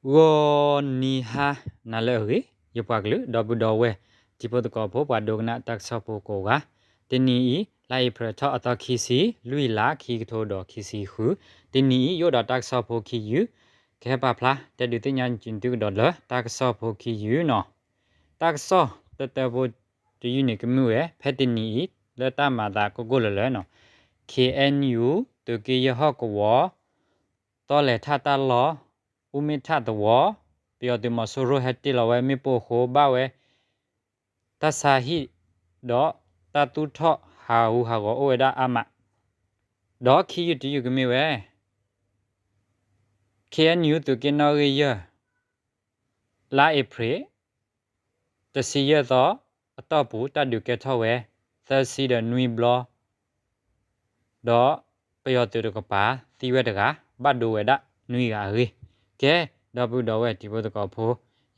ဂီၤနံၤဟါနၤလၢအဂ့ၤ, ယပှၤကလုာ် ဒီပုၢ်ဒီဝဲၢ် တံၤဖိသကိးဖိ ပှၤဒိကနၣ်တၢ်ကစီၣ်ဖိကိးဂၤ, တနံၤအံၤ လါအ့ဖြ့ၣ်ထီၣ်အသီခံဆံ လွံၢ်လါ ခံကထိဒီးခံဆံဃု, တနံၤအံၤ ယအိၣ်ဒီးတၢ်ကစီၣ်ဖိခံယုၢ်, ကဟဲပာ်ဖျါ တဲဒုးသ့ၣ်ညါက့ၤသုကဒီးလၢ တၢ်ကစီၣ်ဖိခံယုၢ်နီၤ. တၢ်ကစီၣ်တတၢဖိတယုၢ်န့ၣ်ကမ့ၢ်ဝဲ ဖဲတနံၤအံၤ လၢတၢ်မၤသးကိၢ်ကိၢ်လၢၤလၢၤနီၤ, ခ့ၣ်အဲၣ်ယူၣ် သုးက့ယဲၢ်ဟီၣ်ကဝီၤ သီလဲၤထၣ်တၢ်လီၢ် အူမ့ၢ်ထၣ်သဝီ, ပယီၤသုးမီၤစိရိၣ်ဟဲတ့ၢ်လီၤဝဲမ့ၣ်ပိၢ်အဃိ ဘၣ်ဝဲ တၢ်ဆါဟံၣ်ဒီးတၢ်သူၣ်ထီၣ်ဟးဂူာ်ဟးဂီၤအိၣ်ဝဲဒၣ်အါမး, ဒီးခံယုၢ်တယုၢ်ကမ့ၢ်ဝဲ ခ့ၣ်အဲၣ်ယူၣ် သုးက့နီၣ်ဂံၢ်ယဲၢ် လါအ့ဖြ့ၣ် တဆံယဲၢ်သီ အတီၢ်ပူၤ တၢ်ဒုးကဲထီၣ်ဝဲ သၢဆံဒီးနွံဘျီ ဒီးပယီၤသုးတကပၤ သံဝဲတဂၤ ဘၣ်ဒိဝဲဒၣ်နွံဂၤအဂ့ၢ်, ကဲ ဒီပုၢ်ဒီဝဲၢ်တံၤဖိသကိးဖိ,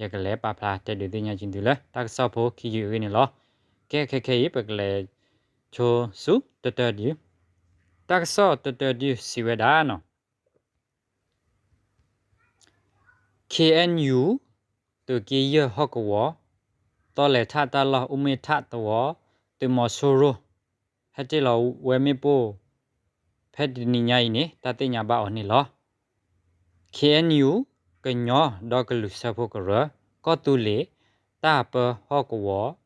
ယကလဲၤပာ်ဖျါတဲဒုးသ့ၣ်ညါက့ၤသုလၢ တၢ်ကစီၣ်ဖိခံယုၢ်အဂ့ၢ်န့ၣ်လီၤ. ကဲ ခဲခဲအံၤ ပကလဲၤဆိဆူတတၢဒုး, တၢ်ကစီၣ်တတၢဒုးစံးဝဲဒၣ်နီၤ ခ့ၣ်အဲၣ်ယူၣ် သုးက့ယဲၢ်ဟီၣ်ကဝီၤ သီလဲၤထၣ်တၢ်လီၢ် အူမ့ၢ်ထၣ်သဝီ သုးမီၤစိရိၣ် ဟဲတ့ၢ်လီၤဝဲမ့ၣ်ပိၢ် ဖဲတနံၤညါအံၤန့ၣ် တၢ်သ့ၣ်ညါဘၣ်အီၤန့ၣ်လီၤ. ခ့ၣ်အဲၣ်ယူၣ် ကညီဒီကလုာ်စၢဖှိၣ်ကရၢ, ကီၢ်သူလ့ၤ တၢ်ပၢဟီၣ်ကဝီၤ,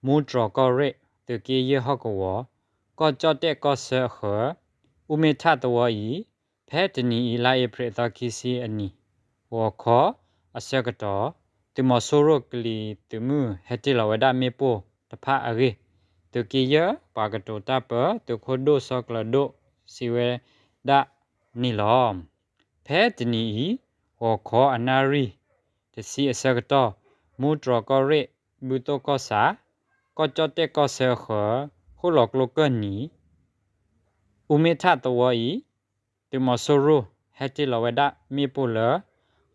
မူတြီၢ်ကီၢ်ရ့ၣ် သုးက့ယဲၢ်ဟီၣ်ကဝီၤ, ကီၢ်ကၠီၣ်တဲၣ်ကီၢ်ဆၢအဃၢၤ, အူမ့ၢ်ထၣ်သဝီအံၤ ဖဲတနံၤအံၤ လါအ့ဖြ့ၣ်အသီခံဆံအနံၤ ဂီၤခီအဆၢကတီၢ် သုးမီၤစိရိၣ်ကလံၤသုးမုၢ်ဟဲတ့ၢ်လီၤဝဲဒၣ်မ့ၣ်ပိၢ်တဖၣ်အဂ့ၢ် သုးက့ယဲၢ်ပှၤကတိၤတၢ်ပၢ သုးခိၣ်ဒိၣ်စီၤကျၢၤဒိၣ် စံးဝဲဒၣ်န့ၣ်လီၤ. ဖဲတနံၤအံၤ ဂီၤခီအနၣ်ရံၣ်တဆံအဆၢကတီၢ် မူတြီၢ်ကီၢ်ရ့ၣ် ဘုသိၣ်ကီၢ်ဆၣ် ကီၢ်ကၠီၣ်တဲၣ်ကီၢ်ဆၢအဃၢၤ ဃိၣ်လီၤကျိကၢၢ်နံၤ အူမ့ၢ်ထၣ်သဝီအံၤ သုးမီၤစိရိၣ်ဟဲတ့ၢ်လီၤဝဲဒၣ်မ့ၣ်ပိၢ်လၢ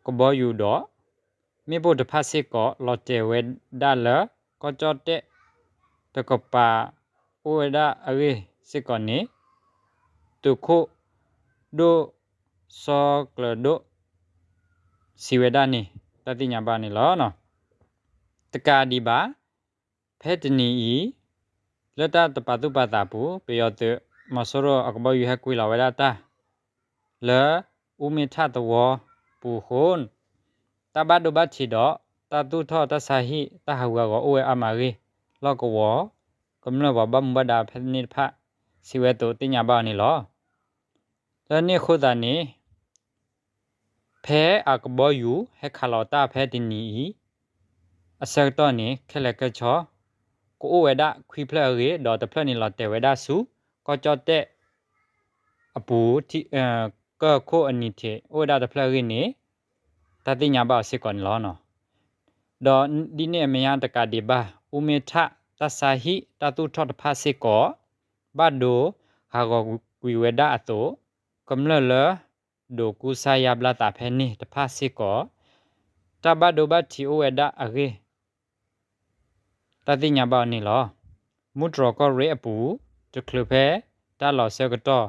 ကဘီယူၤဒီး မ့ၣ်ပိၢ်တဖၣ်စ့ၢ်ကီး လီၤတဲာ်ဝဲဒၣ်လၢ ကီၢ်ကၠီၣ်တဲၣ်တကပၤအိၣ်ဝဲဒၣ်အဂ့ၢ်စ့ၢ်ကီးန့ၣ် သုးခိၣ်ဒိၣ်စီၤကျၢၤဒိၣ် စံးဝဲဒၣ်န့ၣ် တၢ်သ့ၣ်ညါဘၣ်န့ၣ်လီၤ. တကးဒံးဘၣ် ဖဲတနံၤအံၤ လၢတၢ်တပာ်သူၣ်ပာ်သးပူၤ ပယီၤသုးမီၤစိရိၣ်အကဘီယူၤဟဲကွံာ်လီၤဝဲဒၣ်တၢ် လၢအူမ့ၢ်ထၣ်သဝီပူၤအဃိ တၢ်ဘၣ်ဒိဘၣ်ထံးဒီး တၢ်သူၣ်ထီၣ်တၢ်ဆါဟံၣ် တၢ်ဟးဂူာ်ဟးဂီၤအိၣ်ဝဲအါမးအဂ့ၢ် လီၢ်ကဝီၤကမျၢၢ်ပှၤဘၣ်မူဘၣ်ဒါဖဲန့ၣ်တဖၣ် စံးဝဲအသိးသ့ၣ်ညါဘၣ်အီၤန့ၣ်လီၤ. လၢန့ၣ်အဃိသတးန့ၣ် ဖဲအကဘီယူၤဟဲခးလီၤတၢ်ဖဲတနံၤအံၤ အဆၢကတီၢ်န့ၣ် ခဲလၢာ်ခဲဆ့ ကအိၣ်ဝဲဒၣ်ခွံဖျၢၣ်အဂ့ၢ် ဒီးတဖျၢၣ်န့ၣ်လီၤတဲာ်ဝဲဒၣ်ဆူ ကီၢ်ကၠီၣ်တဲၣ်အပူၤ ကၢၢ်ခိၣ်အနံၤထံး အိၣ်ဝဲဒၣ်တဖျၢၣ်အဂ့ၢ်န့ၣ် တၢ်သ့ၣ်ညါဘၣ်အီၤစ့ၢ်ကီးန့ၣ်လီၤ. ဒီးဒ်န့ၣ်အမဲာ်ညါတကးဒံးဘၣ် အူမ့ၢ်ထၣ်တၢ်ဆါဟံၣ်တၢ်သူၣ်ထီၣ်တဖၣ်စ့ၢ်ကီး ဘၣ်ဒိဟးဂီၤကွံာ်ဝဲဒၣ်အသိး ကမျၢၢ်လၢ ဒိးကူစါယါဘျါသးဖဲန့ၣ်တဖၣ်စ့ၢ်ကီး တၢ်ဘၣ်ဒိဘၣ်ထံးအိၣ်ဝဲဒၣ်အဂ့ၢ် တၢ်သ့ၣ်ညါဘၣ်အီၤန့ၣ်လီၤ. မူတြီၢ်ကီၢ်ရ့ၣ်အပူၤ တချုးဖဲတၢ်လီၢ်ဆၢကတီၢ်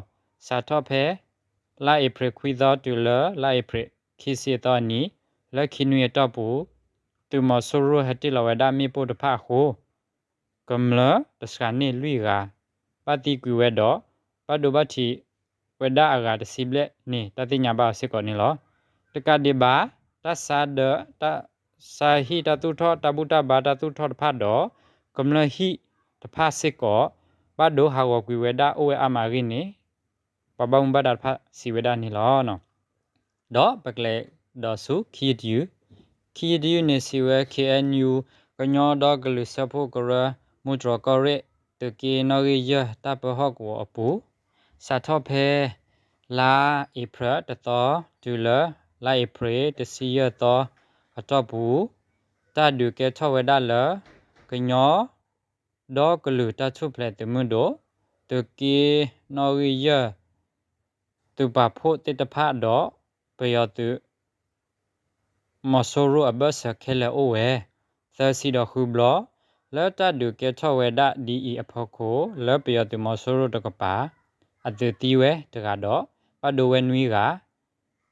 စးထီၣ်ဖဲ လါအ့ဖြ့ၣ်ခွံသီတုၤလၢလါအ့ဖြ့ၣ်ခံဆံအသီအနံၤ လၢခံနွံအတီၢ်ပူၤ သုးမီၤစိရိၣ်ဟဲတ့ၢ်လီၤဝဲဒၣ်မ့ၣ်ပိၢ်တဖၣ်အဃိ ကမျၢၢ်တစှၤန့ၢ်လွံၢ်ဂၤ ဘၣ်သံကွံာ်ဝဲဒီး ဘၣ်ဒိဘၣ်ထံးဝဲဒၣ်အဂၤတဆံဘျဲၣ်န့ၣ် တၢ်သ့ၣ်ညါဘၣ်အီၤစ့ၢ်ကီးန့ၣ်လီၤ. တကးဒံးဘၣ် တၢ်ဆါဒၢး တၢ်ဆါဟံၣ်တၢ်သူၣ်ထီၣ် တၢ်ဘူၣ်တၢ်ဘါတၢ်သူၣ်ထီၣ်တဖၣ်ဒီး ကမျၢၢ်ဟံၣ်တဖၣ်စ့ၢ်ကီး ဘၣ်ဒိဟးဂီၤကွံာ်ဝဲဒၣ်အိၣ်ဝဲအါမးအဂ့ၢ်န့ၣ် ပှၤဘၣ်မူဘၣ်ဒါတဖၣ်စံးဝဲဒၣ်န့ၣ်လီၤ. ဒီးပကလဲၤဒီးဆူခံယုၢ်တယုၢ်, ခံယုၢ်တယုၢ်န့ၣ်စံးဝဲ ခ့ၣ်အဲၣ်ယူၣ် ကညီဒီကလုာ်စၢဖှိၣ်ကရၢ မူတြီၢ်ကီၢ်ရ့ၣ် သုးက့နီၣ်ဂံၢ်ယဲၢ် တၢ်ပၢဟီၣ်ကဝီၤအပူၤ စးထီၣ်ဖဲ လါအ့ဖြ့ၣ်တသီ တုၤလၢ လါအ့ဖြ့ၣ်တဆံယဲၢ်သီ အတီၢ်ပူၤ တၢ်ဒုးကဲထီၣ်ဝဲဒၣ်လၢ ကညီ ဒီကလုာ်တၢ်ထူၣ်ဖျဲးသုးမုၢ်ဒိၣ် သုးက့နီၣ်ဂံၢ်ယဲၢ် သုးပာ်ဖှိၣ်သ့ၣ်တဖၣ်ဒီး ပယီၤသုး မီၤစိရိၣ်အဘၢၣ်စၢၤခဲလၢာ်အိၣ်ဝဲ သၢဆံဒီးဃုဘျီ လၢတၢ်ဒုးကဲထီၣ်ဝဲဒၣ်ဒ်အံၤအဖီခိၣ် လၢပယီၤသုးမီၤစိရိၣ်တကပၤ အသုးသံဝဲတဂၤဒီး ဘၣ်ဒိဝဲနွံဂၤ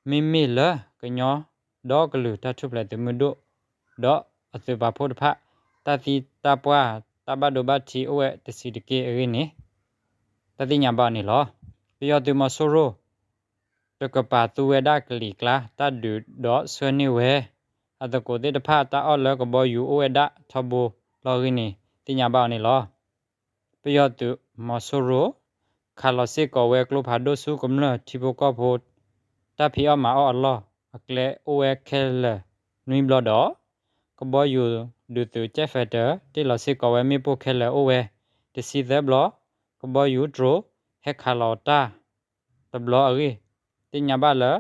မ့မ့ၢ်လၢကညီ ဒီကလုာ်တၢ်ထူၣ်ဖျဲးသုးမုၢ်ဒိၣ် ဒီးအသုးပာ်ဖှိၣ်တဖၣ် တၢ်သံတၢ်ပှၢ် တၢ်ဘၣ်ဒိဘၣ်ထံးအိၣ်ဝဲတဆံးတက့ၢ်အဂ့ၢ်န့ၣ် တၢ်သ့ၣ်ညါဘၣ်အီၤန့ၣ်လီၤ. ပယီၤသုးမီၤစိရိၤ တကပၤသူဝဲဒၣ်ကလံၤကျါ တၢ်ဒုးဒီးဆှၢန့ၢ်ဝဲ အသကိးသ့ၣ်တဖၣ် တၢ်အီၣ်လၢကဘီယူၤအိၣ်ဝဲဒၣ်ထီဘိလီၤအဂ့ၢ်န့ၣ် သ့ၣ်ညါဘၣ်အီၤန့ၣ်လီၤ. ပယီၤသုးမီၤစိရိၤ ခးလီၤစ့ၢ်ကီးဝဲကျိဖးဒိၣ်ဆူကမျၢၢ်ထံဖိကီၢ်ဖိ တၢ်ဖံးအီၣ်မၤအီၣ်အလီၢ် အကျဲအိၣ်ဝဲခဲလၢာ်နွံဘျီဒီး ကဘီယူၤဒုးသုး Jet Fighter တ့ၢ်လီၤစ့ၢ်ကီးဝဲမ့ၣ်ပိၢ်ခဲလၢာ်အိၣ်ဝဲတဆံသၢဘျီ, ကဘီယူၤတြိၤ ဟဲခးလီၤတၢ်တဘျီအဂ့ၢ် သ့ၣ်ညါဘၣ်လၢ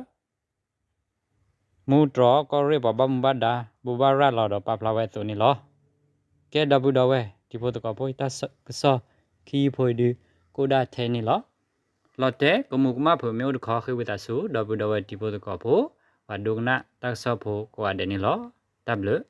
မူတြီၢ်ကီၢ်ရ့ၣ်ပှၤဘၣ်မူဘၣ်ဒါ ဘိးဘၣ်ရၤလီၤဒီးပာ်ဖျါဝဲအသိးန့ၣ်လီၤ. ကဲ ဒီပုၢ်ဒီဝဲၢ်တံၤဖိသကိးဖိ တၢ်ကစီၣ်ခံယုၢ်ဖိအံၤဒုး ကအိၣ်ဒၣ်ထဲအံၤန့ၣ်လီၤ. လီၤတဲာ်ကမူးကမၣ်ဖုးမ့ၢ်အိၣ်တခီ ဃ့ဝံသးစူၤ ဒီပုၢ်ဒီဝဲၢ်တံၤဖိသကိးဖိ ပှၤဒိကနၣ်တၢ်ကစီၣ်ဖိကိးဂၤဒဲးန့ၣ်လီၤ. တၢ်ဘျုး